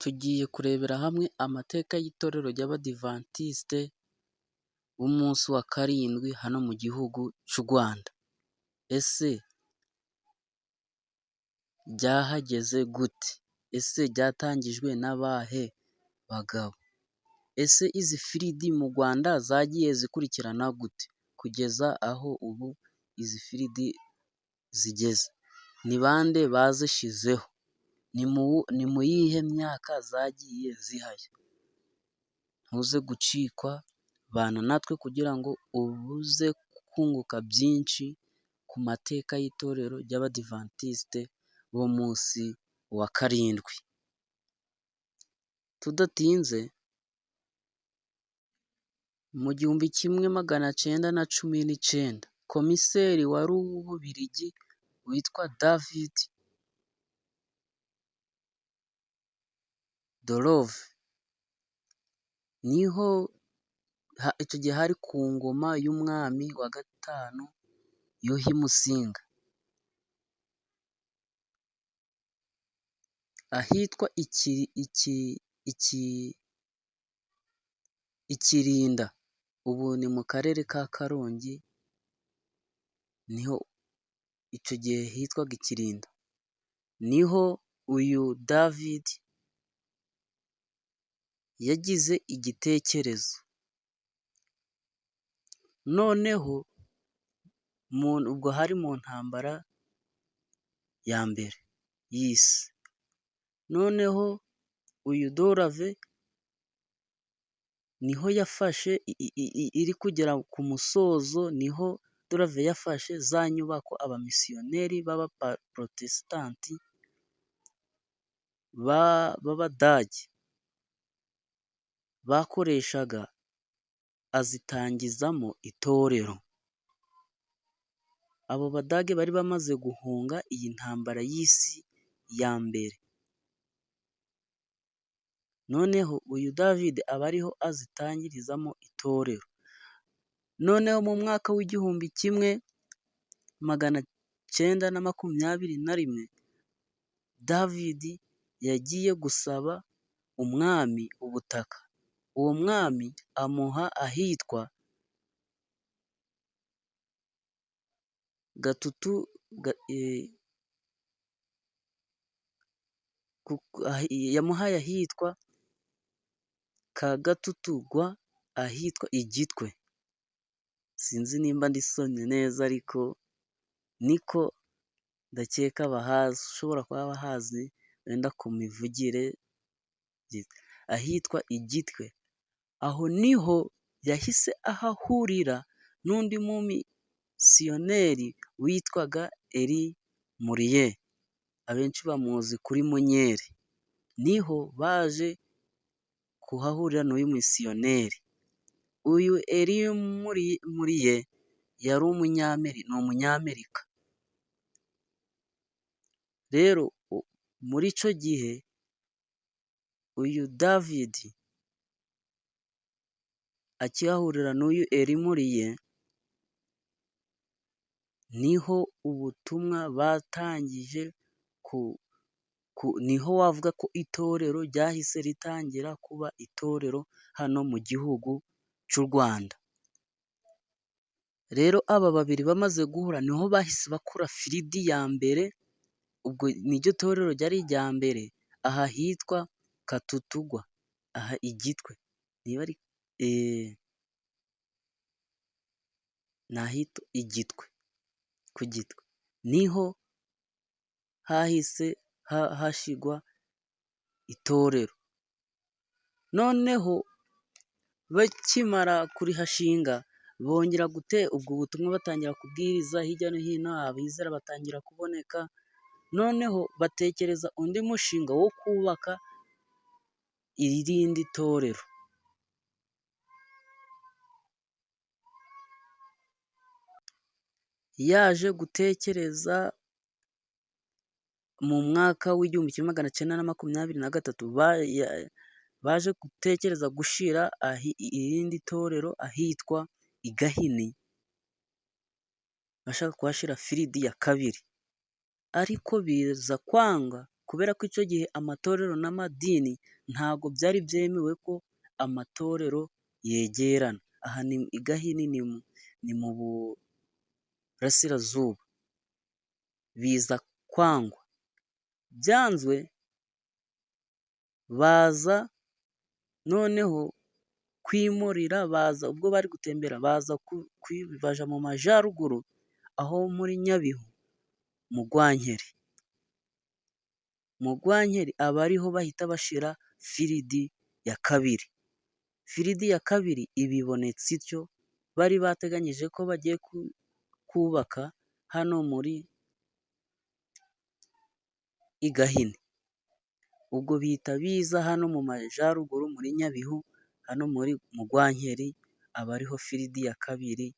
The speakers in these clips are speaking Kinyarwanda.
Tugiye kurebera hamwe amateka y'itorero ry'Abadivantisite b'umunsi wa karindwi hano mu gihugu cy'u Rwanda. Ese ryahageze gute? Ese ryatangijwe n'abahe bagabo? Ese izi firidi mu Rwanda zagiye zikurikirana gute kugeza aho ubu izi firidi zigeze? Ni bande bazishyizeho? Ni mu yihe myaka zagiye zihajya? Ntuze gucikwa, bana natwe kugira ngo uze kunguka byinshi ku mateka y'itorero ry'Abadivantisite b'umunsi wa karindwi. Tudatinze, mu 1919, komiseri wari uw'Ububiligi witwa David Delove, niho icyo gihe hari ku ngoma y'umwami wa gatanu Yuhi Musinga, ahitwa i Kirinda, ubu ni mu karere ka Karongi, niho icyo gihe hitwaga i Kirinda, niho uyu David yagize igitekerezo, noneho ubwo hari mu ntambara ya mbere y'isi, noneho uyu Delove niho yafashe iri kugera ku musozo, niho Delove yafashe za nyubako abamisiyoneri b'Abaporotesitanti b'Abadage bakoreshaga, azitangizamo itorero. Abo Badage bari bamaze guhunga iyi ntambara y'isi ya mbere. Noneho uyu David aba ariho azitangirizamo itorero. Noneho mu mwaka w'1921, David yagiye gusaba umwami ubutaka. Uwo mwami amuha ahitwa Gatutu, yamuhaye ahitwa Kagatutugwa, ahitwa i Gitwe. Sinzi nimba ndisomye neza, ariko niko ndakeka bahazi, ushobora kuba bahazi wenda ku mivugire, ahitwa i Gitwe. Aho niho yahise ahahurira n'undi mumisiyoneri witwaga Eri Muriye, abenshi bamuzi kuri Munyeri. Niho baje kuhahurira n'uyu misiyoneri. Uyu Eri Muriye yari ni Umunyamerika. Rero muri icyo gihe uyu David akihahurira n'uyu Eri Muriye, niho ubutumwa batangije, niho wavuga ko itorero ryahise ritangira kuba itorero hano mu gihugu cy'u Rwanda. Rero aba babiri bamaze guhura, niho bahise bakora firidi ya mbere, ubwo niryo torero ryari irya mbere, aha hitwa Katutugwa, aha i Gitwe. Ni ahitwa i Gitwe, ku Gitwe. Niho hahise hashingwa itorero. Noneho bakimara kurihashinga, bongera ubwo butumwa batangira kubwiriza hirya no hino, abizera batangira kuboneka, noneho batekereza undi mushinga wo kubaka irindi torero. Yaje gutekereza mu mwaka w'1923, baje gutekereza gushyira irindi torero ahitwa i Gahini, bashaka kuhashyira firidi ya kabiri, ariko biza kwanga. Kubera ko icyo gihe amatorero n'amadini ntabwo byari byemewe ko amatorero yegerana. Aha ni i Gahini ni mu Burasirazuba. Biza kwangwa. Byanzwe baza noneho kwimurira, baza ubwo bari gutembera baza bajya mu Majyaruguru, aho muri Nyabihu mu Rwankeri. Mu Rwankeri aba ariho bahita bashyira firidi ya kabiri. Firidi ya kabiri iba ibonetse ityo, bari bateganyije ko bagiye kubaka hano muri i Gahini. Ubwo bihita biza hano mu Majyaruguru muri Nyabihu, hano muri mu Rwankeri, aba ariho firidi ya kabiri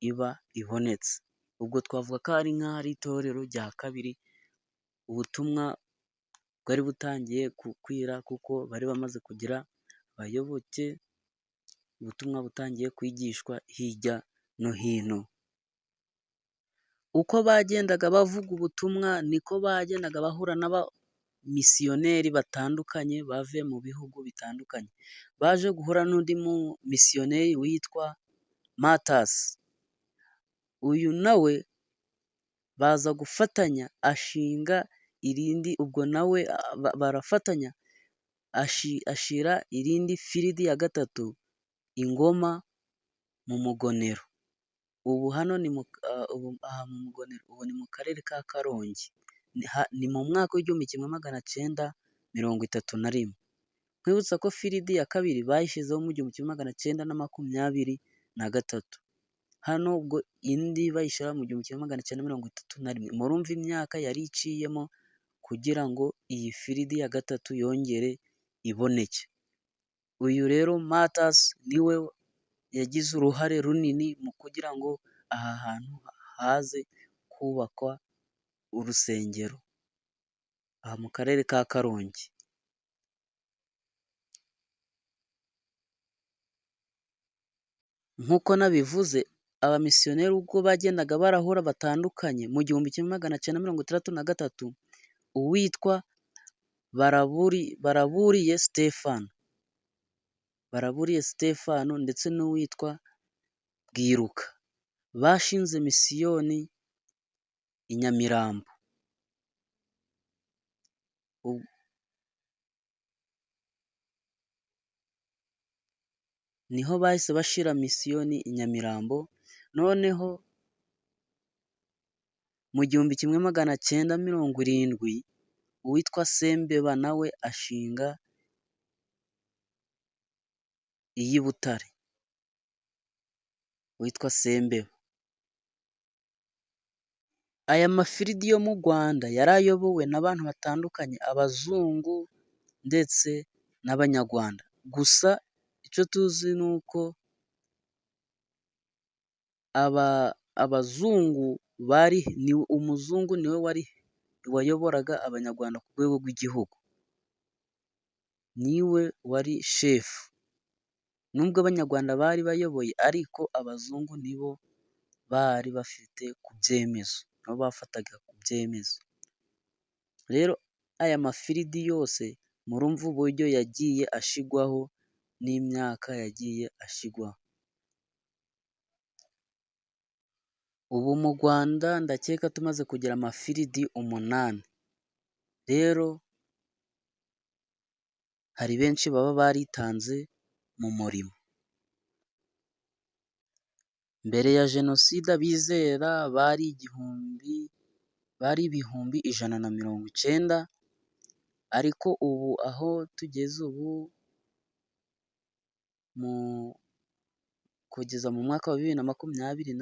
iba ibonetse. Ubwo twavuga ko ari nk'aho ari itorero rya kabiri, ubutumwa bwari butangiye gukwira kuko bari bamaze kugira abayoboke, ubutumwa butangiye kwigishwa hirya no hino. Uko bagendaga bavuga ubutumwa, niko bagendaga bahura n'abamisiyoneri batandukanye bavuye mu bihugu bitandukanye. Baje guhura n'undi mumisiyoneri witwa Matasi. Uyu nawe baza gufatanya ashinga irindi, ubwo nawe barafatanya ashyira irindi firidi ya gatatu i Ngoma mu Mugonero. Ubu hano ni mu Mugonero, ubu ni mu karere ka Karongi. Ni mu mwaka w'1931. Nkwibutsa ko firidi ya kabiri bayishyizeho mu 1923. Hano ubwo indi bayishyira mu 1931. Murumva imyaka yari iciyemo kugira ngo iyi firidi ya gatatu yongere iboneke. Uyu rero Matasi niwe yagize uruhare runini mu kugira ngo aha hantu haze kubakwa urusengero, aha mu karere ka Karongi. Nk'uko nabivuze, abamisiyoneri ubwo bagendaga barahura batandukanye, mu 1963, uwitwa Baraburiye Sitefano, Baraburiye Sitefano ndetse n'uwitwa Bwiruka, bashinze misiyoni i Nyamirambo. Niho bahise bashyira misiyoni i Nyamirambo, noneho mu 1970, uwitwa Sembeba nawe ashinga iy'i Butare, uwitwa Sembeba. Aya mafiridi yo mu Rwanda yari ayobowe n'abantu batandukanye, abazungu ndetse n'Abanyarwanda. Gusa icyo tuzi ni uko abazungu bari, umuzungu niwe wari wayoboraga Abanyarwanda ku rwego rw'igihugu. Niwe wari shefu. Nubwo Abanyarwanda bari bayoboye, ariko abazungu nibo bari bafite ku byemezo, nibo bafataga ku byemezo. Rero aya mafiridi yose murumva uburyo yagiye ashyirwaho n'imyaka yagiye ashyirwaho. Ubu mu Rwanda ndakeka tumaze kugira amafiridi 8. Rero hari benshi baba baritanze mu murimo. Mbere ya Jenoside abizera bari igihumbi, bari 190,000, ariko ubu aho tugeze ubu, kugeza mu mwaka wa 2020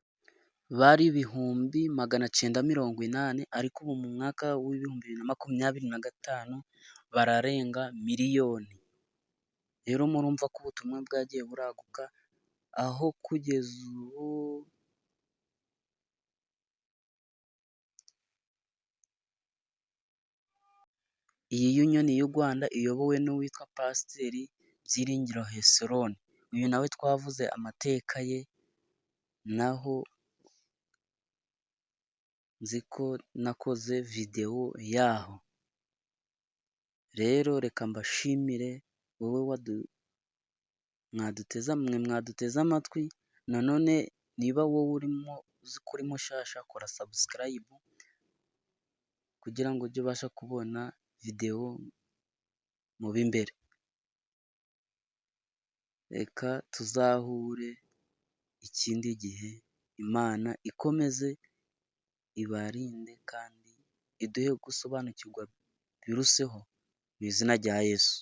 bari 980,000, ariko ubu mu mwaka w'2025 bararenga miliyoni. Rero murumva ko ubutumwa bwagiye buraguka, aho kugeza ubu iyi Yuniyoni y'u Rwanda iyobowe n'uwitwa Pasiteri Byiringiro Hesironi. Uyu nawe twavuze amateka ye, naho nzi ko nakoze videwo yaho. Rero reka mbashimire wowe mwe mwaduteze amatwi, nanone niba wowe urimo uzi ko uri mushyashya kora subscribe, kugira ngo ujye ubasha kubona videwo mu b'imbere. Reka tuzahure ikindi gihe, Imana ikomeze ibarinde kandi iduhe gusobanukirwa biruseho mu izina rya Yesu.